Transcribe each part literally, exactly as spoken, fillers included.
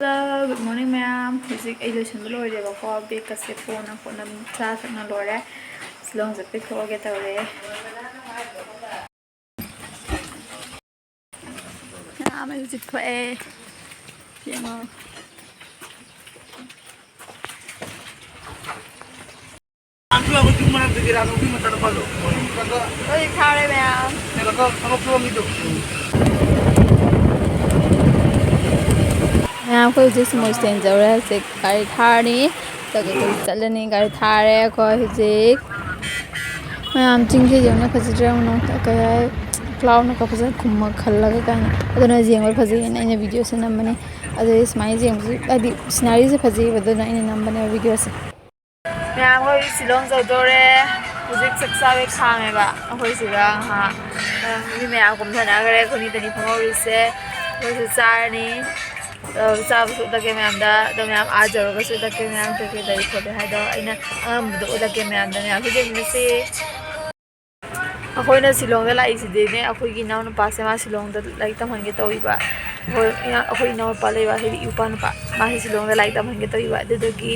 Hello, good morning ꯃꯌꯥꯝ꯫ ꯍꯧꯖꯤꯛ ꯑꯩ ꯂꯣꯏꯁꯤꯟꯕ ꯂꯣꯏꯔꯦꯕꯀꯣ꯫ ꯕꯦꯒꯀꯁꯦ ꯄꯣꯅ ꯈꯣꯠꯅ ꯆꯥ ꯊꯛꯅ ꯂꯣꯏꯔꯦ꯫ ꯁꯤꯂꯣꯡ ꯆꯠꯄꯩ ꯊꯣꯛꯑꯒꯦ ꯇꯧꯔꯦ꯫ ꯃꯌꯥꯝ ꯑꯩ ꯍꯧꯖꯤꯛ ꯊꯣꯛꯑꯦ꯫ ꯌꯦꯡꯉꯣ꯫ ꯂꯣꯏ ꯊꯥꯔꯦ ꯃꯌꯥꯝ꯫ ꯃꯌꯥꯝ, ꯑꯩꯈꯣꯏ ꯍꯧꯖꯤꯛ ꯁꯨꯃꯣ stand ꯌꯧꯔꯦ꯫ ꯍꯧꯖꯤꯛ ꯒꯥꯔꯤ ꯊꯥꯔꯅꯤ꯫ ꯑꯗꯨꯒ ꯑꯩꯈꯣꯏ ꯆꯠꯂꯅꯤ꯫ ꯒꯥꯔꯤ ꯊꯥꯔꯦ ꯑꯩꯈꯣꯏ ꯍꯧꯖꯤꯛ꯫ ꯃꯌꯥꯝ, ꯆꯤꯡꯁꯦ ꯌꯦꯡꯉꯨꯅꯦ, ꯐꯖꯗ꯭ꯔꯥ ꯌꯦꯡꯉꯨꯅꯦ꯫ ꯀꯩ ꯍꯥꯏ, cloudꯅꯒ ꯐꯖꯅ ꯈꯨꯝꯃ ꯈꯜꯂꯒ ꯀꯥꯏꯅ꯫ ꯑꯗꯨꯅ ꯌꯦꯡꯕꯗ ꯐꯖꯩꯌꯦꯅ ꯑꯩꯅ videoꯁꯦ ꯅꯝꯕꯅꯤ꯫ ꯑꯗꯨꯗꯤ ꯁꯨꯃꯥꯏꯅ ꯌꯦꯡꯕꯁꯨ, ꯍꯥꯏꯗꯤ sceneryꯁꯦ ꯐꯖꯩꯌꯦꯕ, ꯑꯗꯨꯅ ꯑꯩꯅ ꯅꯝꯕꯅꯦꯕ videoꯁꯦ꯫ ꯃꯌꯥꯝ, ꯑꯩꯈꯣꯏ ꯁꯤꯂꯣꯡ ꯌꯧꯗꯣꯔꯦ꯫ ꯍꯧꯖꯤꯛ ꯆꯥꯛ ꯆꯥꯕꯩ ꯈꯥꯡꯉꯦꯕ ꯑꯩꯈꯣꯏ ꯁꯤꯗ ꯉꯥꯏꯍꯥꯛ꯫ ꯃꯤ ꯃꯌꯥꯝ ꯀꯨꯝꯊꯅꯈ꯭ꯔꯦ꯫ ꯑꯩꯈꯣꯏꯅꯤꯗꯅꯤ ꯐꯝꯍꯧꯔꯤꯁꯦ꯫ ꯑꯩꯈꯣꯏꯁꯨ ꯆꯥꯔꯅꯤ꯫ ꯑꯗꯣ ꯆꯥꯕꯁꯨ ꯎꯠꯂꯛꯀꯦ ꯃꯌꯥꯝꯗ꯫ ꯑꯗꯣ ꯃꯌꯥꯝ ꯑꯥ ꯌꯧꯔꯒꯁꯨ ꯎꯠꯂꯛꯀꯦ ꯃꯌꯥꯝ ꯀꯩꯀꯩ ꯂꯩ ꯈꯣꯠꯂꯤ ꯍꯥꯏꯗꯣ꯫ ꯑꯩꯅ ꯑꯉꯝꯕꯗꯣ ꯎꯠꯂꯛꯀꯦ ꯃꯌꯥꯝꯗ꯫ ꯃꯌꯥꯝꯁꯨ ꯌꯦꯡꯃꯤꯟꯅꯁꯤ꯫ ꯑꯩꯈꯣꯏꯅ ꯁꯤꯂꯣꯡꯗ ꯂꯥꯛꯏꯁꯤꯗꯤꯅꯦ, ꯑꯩꯈꯣꯏꯒꯤ ꯏꯅꯥꯎꯅꯨꯄꯥꯁꯦ ꯃꯥ ꯁꯤꯂꯣꯡꯗ ꯂꯥꯏꯔꯤꯛ ꯇꯝꯍꯟꯒꯦ ꯇꯧꯔꯤꯕ꯫ ꯑꯩꯈꯣꯏ, ꯑꯩꯈꯣꯏ ꯏꯅꯥꯎꯅꯨꯄꯥ ꯂꯩꯕ, ꯍꯥꯏꯗꯤ ꯏꯄꯥ ꯅꯨꯄꯥ, ꯃꯥꯁꯦ ꯁꯤꯂꯣꯡꯗ ꯂꯥꯏꯔꯤꯛ ꯇꯝꯍꯟꯒꯦ ꯇꯧꯔꯤꯕ꯫ ꯑꯗꯨꯗꯨꯒꯤ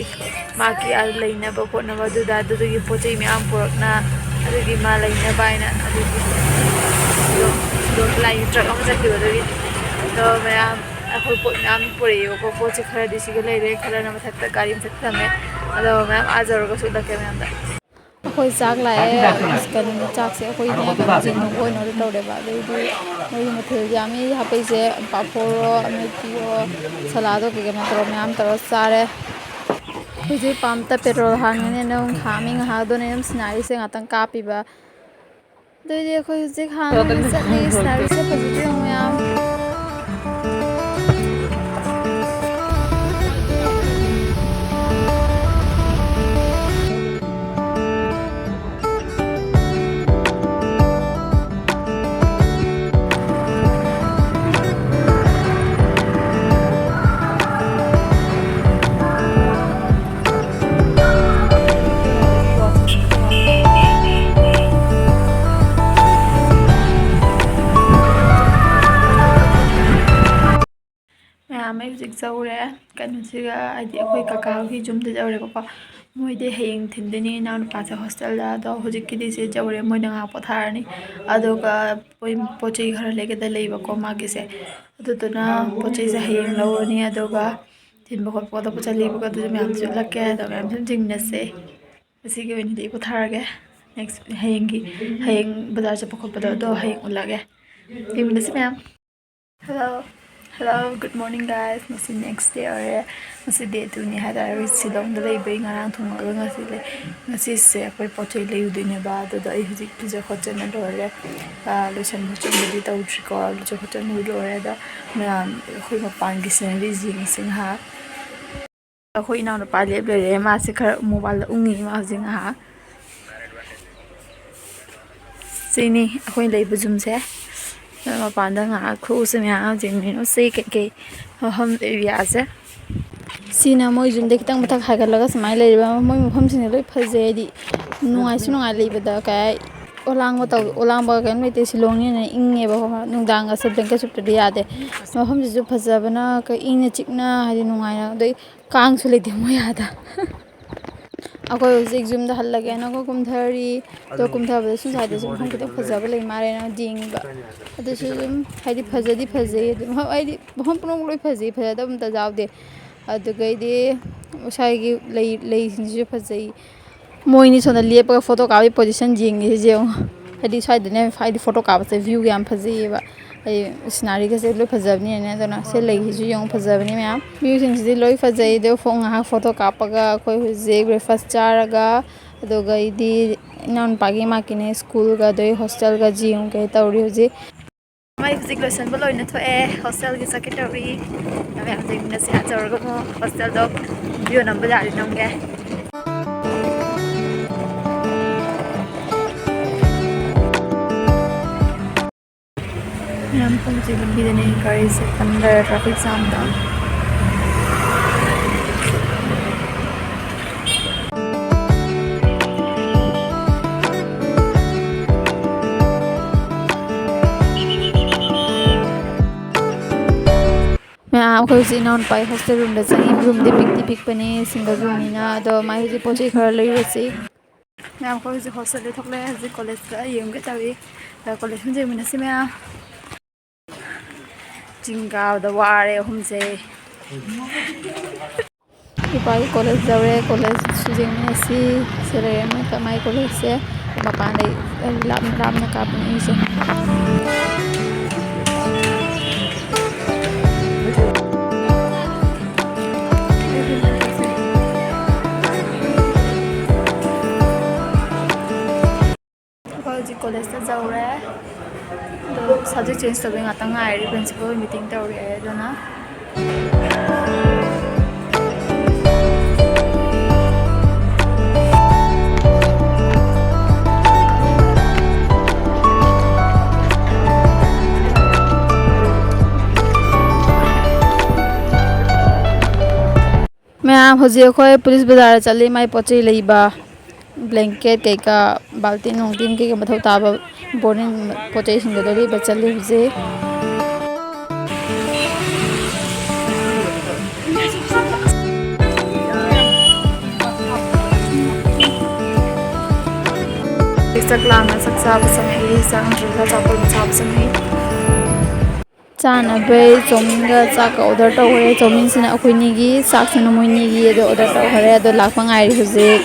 ꯃꯥꯒꯤ ꯑꯥ ꯂꯩꯅꯕ ꯈꯣꯠꯅꯕ ꯑꯗꯨꯗ, ꯑꯗꯨꯗꯨꯒꯤ ꯄꯣꯠ ꯆꯩ ꯃꯌꯥꯝ ꯄꯨꯔꯛꯅ, ꯑꯗꯨꯒꯤ ꯃꯥ ꯂꯩꯅꯕ ꯍꯥꯏꯅ, ꯑꯗꯨꯒꯤ ꯁꯤꯂꯣꯡ, ꯁꯤꯂꯣꯡꯗ ꯂꯥꯛꯏ꯫ Truck ꯑꯃ ꯆꯠꯈꯤꯕ ꯑꯗꯨꯒꯤ꯫ ꯑꯗꯣ ꯃꯌꯥꯝ, ꯑꯩꯈꯣꯏ ꯄꯣꯠ ꯃꯌꯥꯝ ꯄꯨꯔꯛꯑꯦꯕꯀꯣ꯫ ꯄꯣꯠꯁꯦ ꯈꯔꯗꯤ ꯁꯤꯒ ꯂꯩꯔꯦ, ꯈꯔꯅ ꯃꯊꯛꯇ ꯒꯥꯔꯤ ꯃꯊꯛꯇ ꯊꯝꯃꯦ꯫ ꯑꯗꯣ ꯃꯌꯥꯝ ꯑꯥ ꯌꯧꯔꯒꯁꯨ ꯎꯠꯂꯛꯀꯦ ꯃꯌꯥꯝꯗ꯫ ꯑꯩꯈꯣꯏ ꯆꯥꯛ ꯂꯥꯛꯑꯦ꯫ ꯀꯩꯅꯣꯅꯤ, ꯆꯥꯛꯁꯦ ꯑꯩꯈꯣꯏꯅꯦ ꯀꯩꯅꯣꯁꯦ ꯅꯣꯛ ꯑꯣꯏꯅ order ꯇꯧꯔꯦꯕ꯫ ꯑꯗꯩꯗꯤ ꯃꯣꯏꯒꯤ ꯃꯊꯦꯜ ꯌꯥꯝꯃꯤ ꯍꯥꯞꯄꯛꯏꯁꯦ, ꯄꯥꯐꯣꯔꯣ, ꯑꯃꯦꯠꯄꯤꯌꯣ, ꯁꯂꯥꯗꯣ, ꯀꯩꯀꯩ ꯃꯌꯥꯝ ꯇꯧꯔ, ꯃꯌꯥꯝ ꯇꯧꯔ ꯆꯥꯔꯦ꯫ ꯍꯧꯖꯤꯛ pump ꯇ petrol ꯍꯥꯟꯒꯅꯤ꯫ ꯑꯗꯨꯝ ꯈꯥꯝꯃꯤ ꯉꯥꯏꯍꯥꯛ꯫ ꯑꯗꯨꯅ ꯑꯗꯨꯝ sceneryꯁꯦ ꯉꯥꯛꯇꯪ ꯀꯥꯞꯄꯤꯕ꯫ ꯑꯗꯨꯑꯣꯏꯗꯤ ꯑꯩꯈꯣꯏ ꯍꯧꯖꯤꯛ ꯍꯥꯟꯅ ꯆꯠꯂꯤ꯫ Sceneryꯁꯦ ꯐꯖꯗ꯭ꯔꯣ ꯌꯦꯡꯉꯣ ꯃꯌꯥꯝ? ꯃꯌꯥꯝ ꯑꯩ ꯍꯧꯖꯤꯛ ꯆꯧꯔꯦ꯫ ꯀꯩꯅꯣꯁꯤꯒ, ꯍꯥꯏꯗꯤ ꯑꯩꯈꯣꯏ ꯀꯀꯥꯒꯤ ꯌꯨꯝꯗ ꯆꯧꯔꯦꯕꯀꯣ꯫ ꯃꯣꯏꯗꯤ ꯍꯌꯦꯡ ꯊꯤꯟꯗꯣꯏꯅꯤ ꯏꯅꯥꯎꯅꯨꯄꯥꯁꯦ ꯍꯣꯁꯇꯦꯜꯗ꯫ ꯑꯗꯣ ꯍꯧꯖꯤꯛꯀꯤꯗꯤ ꯁꯤ ꯆꯧꯔꯦ, ꯃꯣꯏꯅ ꯉꯥꯏꯍꯥꯛ ꯄꯣꯊꯥꯔꯅꯤ꯫ ꯑꯗꯨꯒ ꯃꯣꯏ ꯄꯣꯠ ꯆꯩ ꯈꯔ ꯂꯩꯒꯗ ꯂꯩꯕꯀꯣ ꯃꯥꯒꯤꯁꯦ꯫ ꯑꯗꯨꯗꯨꯅ ꯄꯣꯠ ꯆꯩꯁꯦ ꯍꯌꯦꯡ ꯂꯧꯔꯅꯤ꯫ ꯑꯗꯨꯒ ꯊꯤꯟꯕ ꯈꯣꯠꯄ ꯈꯣꯠꯇꯣꯛꯄ ꯆꯠꯂꯤꯕꯀꯣ, ꯑꯗꯨꯁꯨ ꯃꯌꯥꯝꯁꯨ ꯎꯠꯂꯛꯀꯦ꯫ ꯑꯗꯣ ꯃꯌꯥꯝ ꯁꯨꯝ ꯌꯦꯡꯃꯤꯟꯅꯁꯦ꯫ ꯉꯁꯤꯒꯤ ꯑꯣꯏꯅꯗꯤ ꯑꯩ ꯄꯣꯊꯥꯔꯒꯦ꯫ ꯅꯦꯛꯁ ꯍꯌꯦꯡꯒꯤ, ꯍꯌꯦꯡ ꯕꯖꯥꯔ ꯆꯠꯄ ꯈꯣꯠꯄꯗꯣ ꯑꯗꯣ ꯍꯌꯦꯡ ꯎꯠꯂꯛꯑꯒꯦ꯫ ꯌꯦꯡꯃꯤꯟꯅꯁꯤ ꯃꯌꯥꯝ꯫ Hello, hello, good morning guys. ꯉꯁꯤ next day ꯑꯣꯏꯔꯦ꯫ ꯉꯁꯤ day two ꯅꯤ ꯍꯥꯏꯇꯥꯔꯦ꯫ ꯑꯩ ꯁꯤꯂꯣꯡꯗ ꯂꯩꯕꯩ ꯉꯔꯥꯡ ꯊꯨꯡꯉꯒ ꯉꯁꯤ ꯂꯩ꯫ ꯉꯁꯤꯁꯦ ꯑꯩꯈꯣꯏ ꯄꯣꯠ ꯆꯩ ꯂꯩꯔꯨꯗꯣꯏꯅꯦꯕ꯫ ꯑꯗꯨꯗ ꯑꯩ ꯍꯧꯖꯤꯛ ꯂꯨꯖ ꯈꯣꯠꯆꯟꯅ ꯂꯣꯏꯔꯦ꯫ ꯑꯥ, ꯂꯣꯏꯁꯟ ꯈꯣꯠꯆꯟꯕꯗꯤ ꯇꯧꯗ꯭ꯔꯤꯀꯣ꯫ ꯂꯨꯖ ꯈꯣꯠꯆꯟꯕꯗꯤ ꯂꯣꯏꯔꯦ꯫ ꯑꯗ ꯃꯌꯥꯝ ꯑꯩꯈꯣꯏ ꯃꯄꯥꯟꯒꯤ sceneries ꯌꯦꯡꯉꯁꯤ ꯉꯥꯏꯍꯥꯛ꯫ ꯑꯩꯈꯣꯏ ꯏꯅꯥꯎꯅꯨꯄꯥ ꯂꯦꯞ ꯂꯩꯔꯦ꯫ ꯃꯥꯁꯦ ꯈꯔ mobileꯗ ꯎꯪꯉꯤ ꯃꯥ ꯍꯧꯖꯤꯛ ꯉꯥꯏꯍꯥꯛ꯫ ꯁꯤꯅꯤ ꯑꯩꯈꯣꯏ ꯂꯩꯕ ꯌꯨꯝꯁꯦ꯫ ꯃꯄꯥꯟꯗ ꯉꯥꯏꯍꯥꯛ ꯊꯣꯛꯎꯁꯦ ꯃꯌꯥꯝ, ꯌꯦꯡꯃꯤꯟꯅꯁꯤ ꯀꯩꯀꯩ ꯃꯐꯝ areaꯁꯦ꯫ ꯁꯤꯅ ꯃꯣꯏ ꯌꯨꯝꯗꯩ ꯈꯤꯇꯪ ꯃꯊꯛ ꯍꯥꯏꯒꯠꯂꯒ ꯁꯨꯃꯥꯏꯅ ꯂꯩꯔꯤꯕ꯫ ꯃꯣꯏ ꯃꯐꯝꯁꯤꯡꯁꯦ ꯂꯣꯏ ꯐꯖꯩ, ꯍꯥꯏꯗꯤ ꯅꯨꯡꯉꯥꯏꯁꯨ ꯅꯨꯡꯉꯥꯏ ꯂꯩꯕꯗ꯫ ꯀꯩ ꯍꯥꯏ-, ꯑꯣꯂꯥꯡꯕ ꯇꯧ-, ꯑꯣꯂꯥꯡꯕ ꯀꯩꯝ ꯂꯩꯇꯦ꯫ ꯁꯤꯂꯣꯡꯅꯤꯅ ꯏꯪꯉꯦꯕꯀꯣ꯫ ꯅꯨꯡꯗꯥꯡꯒꯁꯦ blanket ꯁꯨꯞꯇ꯭ꯔꯗꯤ ꯌꯥꯗꯦ꯫ ꯃꯐꯝꯁꯤꯁꯨ ꯐꯖꯕꯅ ꯀꯩ ꯏꯪꯅ ꯆꯤꯛꯅ, ꯍꯥꯏꯗꯤ ꯅꯨꯡꯉꯥꯏꯅ꯫ ꯑꯗꯩ ꯀꯥꯡꯁꯨ ꯂꯩꯇꯦ ꯃꯣꯏ ꯑꯥꯗ꯫ ꯑꯩꯈꯣꯏ ꯍꯧꯖꯤꯛ ꯌꯨꯝꯗ ꯍꯜꯂꯒꯦꯅꯀꯣ ꯀꯨꯝꯊꯔꯤ꯫ ꯑꯗꯣ ꯀꯨꯝꯊꯕꯗꯁꯨ ꯁ꯭ꯋꯥꯏꯗꯁꯨ ꯃꯐꯝ ꯈꯤꯇꯪ ꯐꯖꯕ ꯂꯩ ꯃꯥꯜꯂꯦꯅ ꯌꯦꯡꯉꯤꯕ꯫ ꯑꯗꯨꯁꯨ ꯑꯗꯨꯝ ꯍꯥꯏꯗꯤ ꯐꯖꯗꯤ ꯐꯖꯩ ꯑꯗꯨꯝ꯫ ꯍꯣꯏ, ꯍꯥꯏꯗꯤ ꯃꯐꯝ ꯄꯨꯝꯅꯃꯛ ꯂꯣꯏ ꯐꯖꯩ, ꯐꯖꯗꯕ ꯑꯝꯇ ꯌꯥꯎꯗꯦ꯫ ꯑꯗꯨꯒꯩꯗꯤ ꯁ꯭ꯋꯥꯏꯒꯤ ꯂꯩ, ꯂꯩꯁꯤꯡꯁꯤꯁꯨ ꯐꯖꯩ꯫ ꯃꯣꯏꯅꯤ ꯁꯣꯝꯗ ꯂꯦꯞꯄꯒ photo ꯀꯥꯞꯄꯒꯤ position ꯌꯦꯡꯉꯤꯁꯦ ꯌꯦꯡꯉꯣ꯫ ꯍꯥꯏꯗꯤ ꯁ꯭ꯋꯥꯏꯗꯅꯦ ꯍꯥꯏꯗꯤ photo ꯀꯥꯞꯄꯁꯦ viewꯒ ꯌꯥꯝ ꯐꯖꯩꯌꯦꯕ꯫ ꯍꯥꯏꯗꯤ sceneryꯒꯁꯦ ꯂꯣꯏ ꯐꯖꯕꯅꯤꯅꯅꯦ꯫ ꯑꯗꯨꯅ ꯁꯤ ꯂꯩꯁꯤꯁꯨ ꯌꯦꯡꯉꯣ, ꯐꯖꯕꯅꯤ ꯃꯌꯥꯝ꯫ Viewꯁꯤꯡꯁꯤꯗꯤ ꯂꯣꯏ ꯐꯖꯩ꯫ ꯑꯗꯣ ꯐꯣ-, ꯉꯥꯏꯍꯥꯛ photo ꯀꯥꯞꯄꯒ ꯑꯩꯈꯣꯏ ꯍꯧꯖꯤꯛ breakfast ꯆꯥꯔꯒ, ꯑꯗꯨꯒ ꯑꯩꯗꯤ ꯏꯅꯥꯎꯅꯨꯄꯥꯒꯤ ꯃꯥꯀꯤꯅꯦ schoolꯒ ꯑꯗꯩ hostelꯒ ꯌꯦꯡꯉꯨꯒꯦ ꯇꯧꯔꯤ ꯍꯧꯖꯤꯛ꯫ ꯃꯩ ꯍꯧꯖꯤꯛ ꯂꯣꯏꯁꯟꯕ ꯂꯣꯏꯅ ꯊꯣꯛꯑꯦ, hostelꯒꯤ ꯆꯠꯀꯦ ꯇꯧꯔꯤ꯫ ꯃꯌꯥꯝ ꯌꯦꯡꯃꯤꯟꯅꯁꯦ꯫ ꯑꯥ ꯌꯧꯔꯒ ꯑꯃꯨꯛ hostelꯗꯣ video ꯅꯝꯕ ꯌꯥꯔꯗꯤ ꯅꯝꯒꯦ꯫ ꯃꯌꯥꯝ ꯍꯧꯖꯤꯛ ꯂꯝꯕꯤꯗꯅꯦ ꯒꯥꯔꯤꯁꯦ ꯄꯟꯗꯔ traffic jamꯗ꯫ ꯑꯥ, ꯑꯩꯈꯣꯏ ꯍꯧꯖꯤꯛ ꯏꯅꯥꯎꯅꯨꯄꯥꯒꯤ ꯍꯣꯁꯇꯦꯜ ꯔꯨꯝꯗ ꯆꯪꯉꯤ꯫ ꯔꯨꯝꯗꯤ ꯄꯤꯛꯇꯤ ꯄꯤꯛꯄꯅꯤ, ꯁꯤꯡꯒꯜ ꯔꯨꯝꯅꯤꯅ꯫ ꯑꯗꯣ ꯃꯥꯏ ꯍꯧꯖꯤꯛ ꯄꯣꯠ ꯆꯩ ꯈꯔ ꯂꯩꯔꯨꯔꯁꯤ꯫ ꯃꯌꯥꯝ, ꯑꯩꯈꯣꯏ ꯍꯧꯖꯤꯛ ꯍꯣꯁꯇꯦꯜꯗ ꯊꯣꯛꯂꯛꯑꯦ꯫ ꯍꯧꯖꯤꯛ ꯀꯣꯂꯦꯖꯇ ꯌꯦꯡꯒꯦ ꯇꯧꯔꯤ꯫ ꯑꯗ ꯀꯣꯂꯦꯖ ꯁꯨꯝ ꯌꯦꯡꯃꯤꯟꯅꯁꯤ ꯃꯌꯥꯝ꯫ ꯆꯤꯡ ꯀꯥꯕꯗ ꯋꯥꯔꯦ ꯑꯍꯨꯝꯁꯦ꯫ ꯏꯄꯥꯒꯤ ꯀꯣꯂꯦꯖ ꯌꯧꯔꯦ꯫ ꯀꯣꯂꯦꯖꯁꯨ ꯌꯦꯡꯃꯤꯟꯅꯁꯤ꯫ ꯁꯤ ꯂꯩꯔꯦ ꯃꯥꯏ ꯀꯣꯂꯦꯖꯁꯦ꯫ ꯃꯄꯥꯟꯗꯩ ꯂꯥꯞꯅ ꯂꯥꯞꯅ ꯀꯥꯞꯄꯅꯦ ꯑꯩꯁꯦ꯫ ꯑꯩꯈꯣꯏ ꯍꯧꯖꯤꯛ ꯀꯣꯂꯦꯖꯇ ꯌꯧꯔꯦ꯫ ꯑꯗꯣ subject change ꯇꯧꯕꯩ ꯉꯥꯛꯇꯪ ꯉꯥꯏꯔꯤ꯫ Principal meeting ꯇꯧꯔꯤ ꯑꯗꯨꯅ꯫ ꯃꯌꯥꯝ, ꯍꯧꯖꯤꯛ ꯑꯩꯈꯣꯏ ꯄꯨꯂꯤꯁ ꯕꯖꯥꯔꯗ ꯆꯠꯂꯤ꯫ ꯃꯥꯏ ꯄꯣꯠ ꯆꯩ ꯂꯩꯕ, blanket ꯀꯩꯀꯥ, ꯕꯥꯜꯇꯤꯟ ꯅꯨꯡꯇꯤꯟ ꯀꯩꯀꯥ ꯃꯊꯧ ꯇꯥꯕ boarding ꯄꯣꯠ ꯆꯩꯁꯤꯡꯗꯣ ꯂꯩꯕ ꯆꯠꯂꯤ ꯍꯧꯖꯤꯛ꯫ ꯆꯥꯛ ꯂꯥꯝꯅ ꯆꯥꯛ ꯆꯥꯕ ꯆꯪꯉꯛꯏ꯫ ꯆꯥꯛ ꯅꯠꯇ꯭ꯔꯒ ꯑꯆꯥꯄꯣꯠ ꯆꯥꯕ ꯆꯪꯉꯛꯏ꯫ ꯆꯥꯅꯕꯩ ꯆꯧꯃꯤꯟꯒ ꯆꯥꯛꯀ order ꯇꯧꯈ꯭ꯔꯦ꯫ ꯆꯧꯃꯤꯟꯁꯤꯅ ꯑꯩꯈꯣꯏꯅꯤꯒꯤ, ꯆꯥꯛꯁꯤꯅ ꯃꯣꯏꯅꯤꯒꯤ꯫ ꯑꯗꯣ order ꯇꯧꯈ꯭ꯔꯦ꯫ ꯑꯗꯣ ꯂꯥꯛꯄ ꯉꯥꯏꯔꯤ ꯍꯧꯖꯤꯛ꯫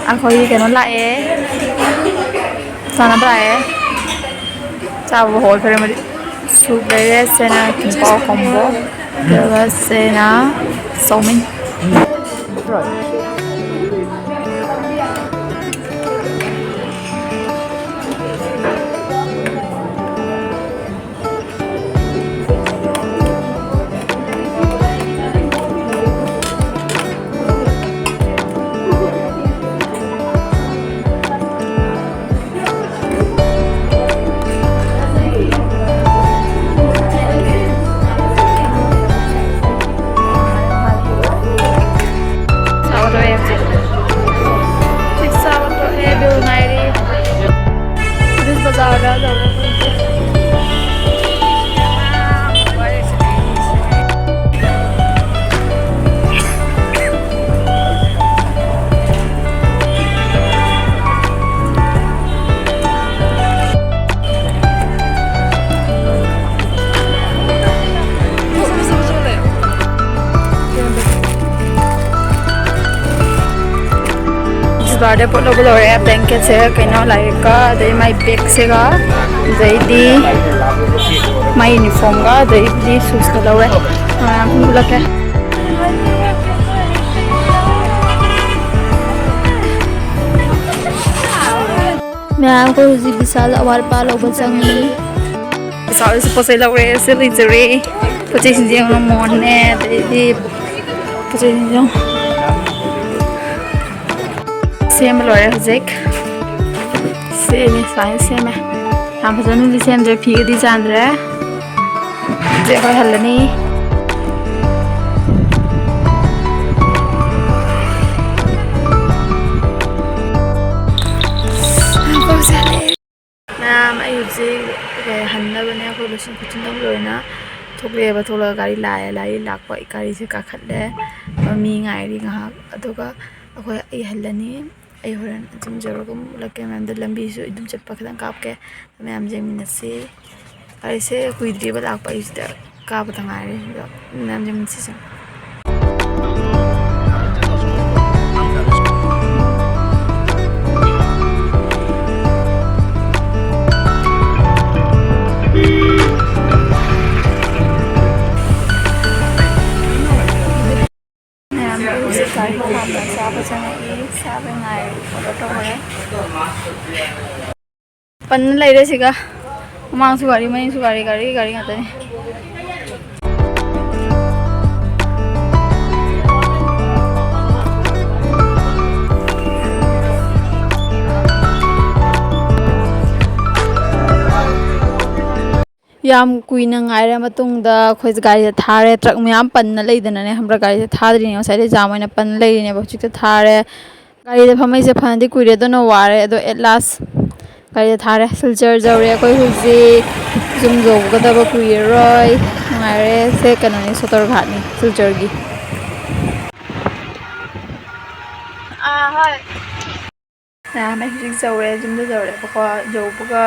ꯑꯩꯈꯣꯏꯒꯤ ꯀꯩꯅꯣ ꯂꯥꯛꯑꯦ, ꯆꯥꯅꯕ ꯂꯥꯛꯑꯦ꯫ ꯆꯥꯕ ꯍꯧꯈ꯭ꯔꯦ ꯃꯣꯏꯗꯤ꯫ Soup ꯂꯩꯔꯦ, ꯁꯤꯅ ꯀꯤꯝꯄꯥꯎ ꯀꯣꯝꯕꯣ, ꯑꯗꯨꯒ ꯁꯤꯅ ꯆꯧꯃꯤꯟ꯫ ꯕꯥꯔꯗꯦ ꯄꯣꯠ ꯂꯧꯕ ꯂꯣꯏꯔꯦ꯫ ꯕ꯭ꯂꯦꯡꯀꯦꯠꯁꯦ, ꯀꯩꯅꯣ, ꯂꯥꯏꯔꯤꯛꯀ, ꯑꯗꯩ ꯃꯥꯏ ꯕꯦꯒꯁꯤꯒ, ꯑꯗꯩꯗꯤ ꯃꯥꯏ ꯌꯨꯅꯤꯐꯣꯔꯝꯒ, ꯑꯗꯩꯗꯤ ꯁꯨꯁꯀ ꯂꯧꯔꯦ꯫ ꯃꯌꯥꯝ ꯄꯨꯜꯂꯛꯀꯦ꯫ ꯃꯌꯥꯝ, ꯑꯩꯈꯣꯏ ꯍꯧꯖꯤꯛ ꯕꯤꯁꯥꯜ ꯑꯋꯥꯠ ꯑꯄꯥ ꯂꯧꯕ ꯆꯪꯉꯤ꯫ ꯕꯤꯁꯥꯜꯗꯁꯨ ꯄꯣꯠ ꯆꯩ ꯂꯧꯔꯦ, ꯁꯤ ꯂꯩꯖꯔꯦ꯫ ꯄꯣꯠ ꯆꯩꯁꯤꯡꯁꯦ ꯌꯦꯡꯉꯣ, ꯃꯣꯟꯅꯦ, ꯑꯗꯩꯗꯤ ꯄꯣꯠ ꯆꯩꯁꯤꯡꯁꯦ ꯌꯦꯡꯉꯣ꯫ ꯁꯦꯝꯕ ꯂꯣꯏꯔꯦ ꯍꯧꯖꯤꯛ꯫ ꯁꯦꯝꯃꯦ, ꯁꯨꯃꯥꯏꯅ ꯁꯦꯝꯃꯦ꯫ ꯌꯥꯝ ꯐꯖꯅꯗꯤ ꯁꯦꯝꯗ꯭ꯔꯦ, ꯐꯤꯒꯗꯤ ꯆꯥꯟꯗ꯭ꯔꯦ꯫ ꯍꯧꯖꯤꯛ ꯑꯩꯈꯣꯏ ꯍꯜꯂꯅꯤ꯫ ꯃꯌꯥꯝ, ꯑꯩ ꯍꯧꯖꯤꯛ, ꯑꯦ, ꯍꯟꯅꯕꯅꯦ꯫ ꯑꯩꯈꯣꯏ ꯂꯣꯏꯁꯤꯟ ꯈꯣꯠꯆꯤꯟꯕ ꯂꯣꯏꯅ ꯊꯣꯛꯂꯛꯑꯦꯕ꯫ ꯊꯣꯛꯂꯒ ꯒꯥꯔꯤ ꯂꯥꯛꯑꯦ, ꯒꯥꯔꯤ ꯂꯥꯛꯄ, ꯑꯩ ꯒꯥꯔꯤꯁꯦ ꯀꯥꯈꯠꯂꯦ꯫ ꯃꯤ ꯉꯥꯏꯔꯤ ꯉꯥꯏꯍꯥꯛ, ꯑꯗꯨꯒ ꯑꯩꯈꯣꯏ, ꯑꯩ ꯍꯜꯂꯅꯤ꯫ ꯑꯩ ꯍꯣꯔꯦꯟ ꯑꯗꯨꯝ ꯌꯧꯔꯒ ꯑꯃꯨꯛ ꯎꯠꯂꯛꯀꯦ ꯃꯌꯥꯝꯗ꯫ ꯂꯝꯕꯤꯁꯨ ꯑꯗꯨꯝ ꯆꯠꯄ ꯈꯤꯇꯪ ꯀꯥꯞꯀꯦ, ꯃꯌꯥꯝ ꯌꯦꯡꯃꯤꯟꯅꯁꯤ꯫ ꯒꯥꯔꯤꯁꯦ ꯀꯨꯏꯗ꯭ꯔꯤꯕ ꯂꯥꯛꯄ, ꯑꯩ ꯁꯤꯗ ꯀꯥꯕꯗ ꯉꯥꯏꯔꯤ꯫ ꯑꯗꯣ ꯃꯌꯥꯝ ꯌꯦꯡꯃꯤꯟꯅꯁꯤꯁꯦ꯫ ꯃꯌꯥꯝ ꯍꯧꯖꯤꯛ ꯒꯥꯔꯤ ꯈꯥꯝꯕ ꯆꯥꯕ ꯆꯪꯉꯛꯏ꯫ ꯆꯥꯕ ꯉꯥꯏꯔꯤ꯫ ꯑꯣꯔꯗꯔ ꯇꯧꯔꯦ꯫ ꯄꯟꯅ ꯂꯩꯔꯦ ꯁꯤꯒ꯫ ꯃꯃꯥꯡꯁꯨ ꯒꯥꯔꯤ, ꯃꯅꯤꯡꯁꯨ ꯒꯥꯔꯤ, ꯒꯥꯔꯤ, ꯒꯥꯔꯤ ꯉꯥꯛꯇꯅꯤ꯫ ꯌꯥꯝ ꯀꯨꯏꯅ ꯉꯥꯏꯔ ꯃꯇꯨꯡꯗ ꯑꯩꯈꯣꯏꯁꯦ ꯒꯥꯔꯤꯁꯦ ꯊꯥꯔꯦ꯫ ꯇ꯭ꯔꯛ ꯃꯌꯥꯝ ꯄꯟꯅ ꯂꯩꯗꯅꯅꯦ, ꯈꯪꯕ꯭ꯔꯥ? ꯒꯥꯔꯤꯁꯦ ꯊꯥꯗ꯭ꯔꯤꯅꯦ, ꯉꯁꯥꯏꯗꯩ ꯖꯥꯝ ꯑꯣꯏꯅ ꯄꯟꯅ ꯂꯩꯔꯤꯅꯦꯕ꯫ ꯍꯧꯖꯤꯛꯇ ꯊꯥꯔꯦ꯫ ꯒꯥꯔꯤꯗ ꯐꯝꯃꯛꯏꯁꯦ ꯐꯅꯗꯤ ꯀꯨꯏꯔꯦ, ꯑꯗꯨꯅ ꯋꯥꯔꯦ꯫ ꯑꯗꯣ at last ꯒꯥꯔꯤꯗ ꯊꯥꯔꯦ꯫ ꯁꯤꯜꯆꯔ ꯌꯧꯔꯦ ꯑꯩꯈꯣꯏ ꯍꯧꯖꯤꯛ꯫ ꯌꯨꯝ ꯌꯧꯒꯗꯕ ꯀꯨꯏꯔꯔꯣꯏ꯫ ꯅꯨꯡꯉꯥꯏꯔꯦ꯫ ꯁꯦ ꯀꯩꯅꯣꯅꯤ, ꯁꯣꯇꯣꯔ ꯘꯥꯠꯅꯤ ꯁꯤꯜꯆꯔꯒꯤ꯫ ꯑꯥ, ꯍꯣꯏ꯫ ꯃꯌꯥꯝ, ꯑꯩ ꯍꯧꯖꯤꯛ ꯌꯧꯔꯦ, ꯌꯨꯝꯗ ꯌꯧꯔꯦꯕꯀꯣ꯫ ꯌꯧꯕꯒ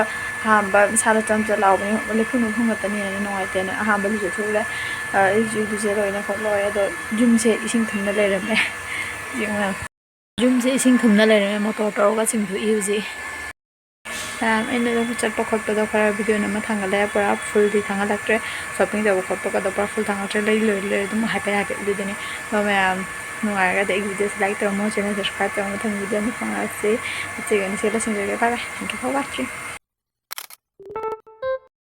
ꯑꯍꯥꯟꯕ ꯏꯁꯥꯗ ꯆꯝ ꯆꯝ ꯂꯥꯎꯕꯅꯤ, ꯂꯩꯈꯣꯝ ꯂꯩꯈꯣꯝ ꯉꯥꯛꯇꯅꯦꯅ ꯅꯨꯡꯉꯥꯏꯇꯦꯅ ꯑꯍꯥꯟꯕ ꯂꯨꯖꯊꯣꯛꯎꯔꯦ꯫ ꯑ, ꯑꯩꯁꯨ ꯏꯔꯨꯖ ꯂꯣꯏꯅ ꯈꯣꯠ ꯂꯣꯏꯔꯦ, ꯑꯗꯣ ꯌꯨꯝꯁꯦ ꯏꯁꯤꯡ ꯊꯨꯝꯅ ꯂꯩꯔꯝꯃꯦ꯫ ꯌꯦꯡꯉꯨ ꯃꯌꯥꯝ꯫ ꯌꯨꯝꯁꯦ ꯏꯁꯤꯡ ꯊꯨꯝꯅ ꯂꯩꯔꯝꯃꯦ, ꯃꯣꯇꯣꯔ ꯇꯧꯔꯒ ꯆꯤꯡꯊꯣꯛꯏ ꯍꯧꯖꯤꯛ꯫ ꯃꯌꯥꯝ, ꯑꯩꯅ ꯑꯗꯨꯝ ꯆꯠꯄ ꯈꯣꯠꯄꯗꯣ ꯈꯔ ꯚꯤꯗꯤꯑꯣ ꯅꯝꯕ ꯊꯥꯡꯒꯠꯂꯦ, ꯄꯨꯔꯥ ꯐꯨꯜꯗꯤ ꯊꯥꯡꯒꯠꯂꯛꯇ꯭ꯔꯦ꯫ ꯁꯣꯞꯄꯤꯡ ꯇꯧꯕ ꯈꯣꯠꯄꯒꯗꯣ ꯄꯨꯔꯥ ꯐꯨꯜ ꯊꯥꯡꯒꯠꯇ꯭ꯔꯦ, ꯂꯩ ꯂꯣꯏꯔ ꯂꯩꯔꯦ ꯑꯗꯨꯝ ꯍꯥꯏꯐꯦꯠ ꯍꯥꯏꯐꯦꯠ꯫ ꯑꯗꯨꯗꯨꯅꯦ꯫ ꯑꯗꯣ ꯃꯌꯥꯝ, ꯅꯨꯡꯉꯥꯏꯔꯒꯗꯤ ꯑꯩꯒꯤ ꯚꯤꯗꯤꯑꯣꯁꯦ ꯂꯥꯏꯛ ꯇꯧꯔꯝꯃꯣ, ꯆꯦꯅꯦꯜ ꯁꯕꯁꯀ꯭ꯔꯥꯏꯕ ꯇꯧꯔꯝꯃꯣ꯫ ꯃꯊꯪ ꯚꯤꯗꯤꯑꯣ ꯑꯃ ꯐꯪꯉꯛꯑꯁꯤ꯫ ꯏꯆꯦꯒ ꯏꯆꯦ ꯂꯣꯏꯁꯤꯟꯖꯔꯒꯦ꯫ Bye bye. Thank you for watching.